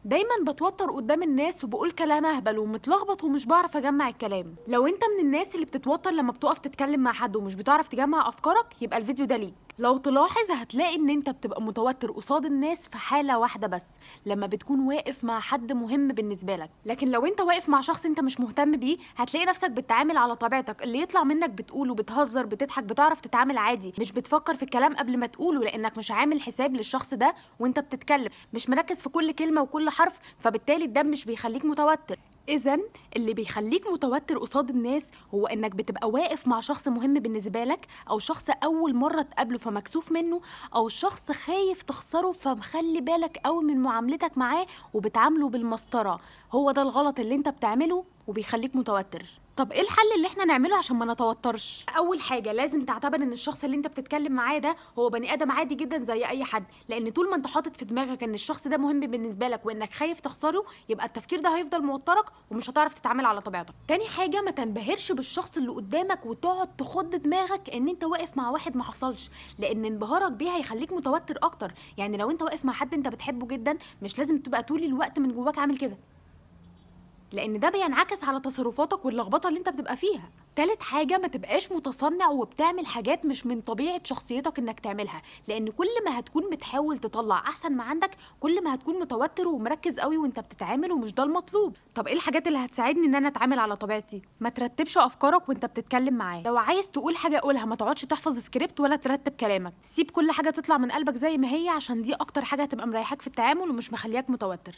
دايما بتوتر قدام الناس وبقول كلام اهبل ومتلخبط ومش بعرف اجمع الكلام. لو انت من الناس اللي بتتوتر لما بتقف تتكلم مع حد ومش بتعرف تجمع افكارك، يبقى الفيديو ده ليك. لو تلاحظ هتلاقي ان انت بتبقى متوتر قصاد الناس في حالة واحدة بس، لما بتكون واقف مع حد مهم بالنسبة لك. لكن لو انت واقف مع شخص انت مش مهتم بيه، هتلاقي نفسك بتتعامل على طبيعتك، اللي يطلع منك بتقوله، بتهزر، بتضحك، بتعرف تتعامل عادي، مش بتفكر في الكلام قبل ما تقوله لانك مش عامل حساب للشخص ده وانت بتتكلم، مش مركز في كل كلمة وكل حرف، فبالتالي ده مش بيخليك متوتر. إذن اللي بيخليك متوتر قصاد الناس هو إنك بتبقى واقف مع شخص مهم بالنسبة لك، أو شخص أول مرة تقابله فمكسوف منه، أو شخص خايف تخسره فمخلي بالك قوي من معاملتك معاه وبتعامله بالمسطرة. هو ده الغلط اللي انت بتعمله وبيخليك متوتر. طب ايه الحل اللي احنا نعمله عشان ما نتوترش؟ اول حاجة لازم تعتبر ان الشخص اللي انت بتتكلم معاه ده هو بني ادم عادي جدا زي اي حد، لان طول ما انت حاطط في دماغك ان الشخص ده مهم بالنسبة لك وانك خايف تخسره، يبقى التفكير ده هيفضل موترك ومش هتعرف تتعامل على طبيعتك. تاني حاجة، ما تنبهرش بالشخص اللي قدامك وتقعد تخض دماغك ان انت واقف مع واحد ما حصلش، لان انبهارك بيه هيخليك متوتر اكتر. يعني لو انت واقف مع حد انت بتحبه جدا، مش لازم تبقى طول الوقت من جواك عامل كده، لان ده بينعكس على تصرفاتك واللخبطه اللي انت بتبقى فيها. تالت حاجة، ما تبقاش متصنع وبتعمل حاجات مش من طبيعة شخصيتك انك تعملها، لان كل ما هتكون بتحاول تطلع احسن ما عندك، كل ما هتكون متوتر ومركز قوي وانت بتتعامل، ومش ده المطلوب. طب ايه الحاجات اللي هتساعدني ان انا اتعامل على طبيعتي؟ ما ترتبش افكارك وانت بتتكلم معاه، لو عايز تقول حاجة قولها، ما تقعدش تحفظ سكريبت ولا ترتب كلامك، سيب كل حاجة تطلع من قلبك زي ما هي، عشان دي اكتر حاجة هتبقى مريحاك في التعامل ومش مخلياك متوتر.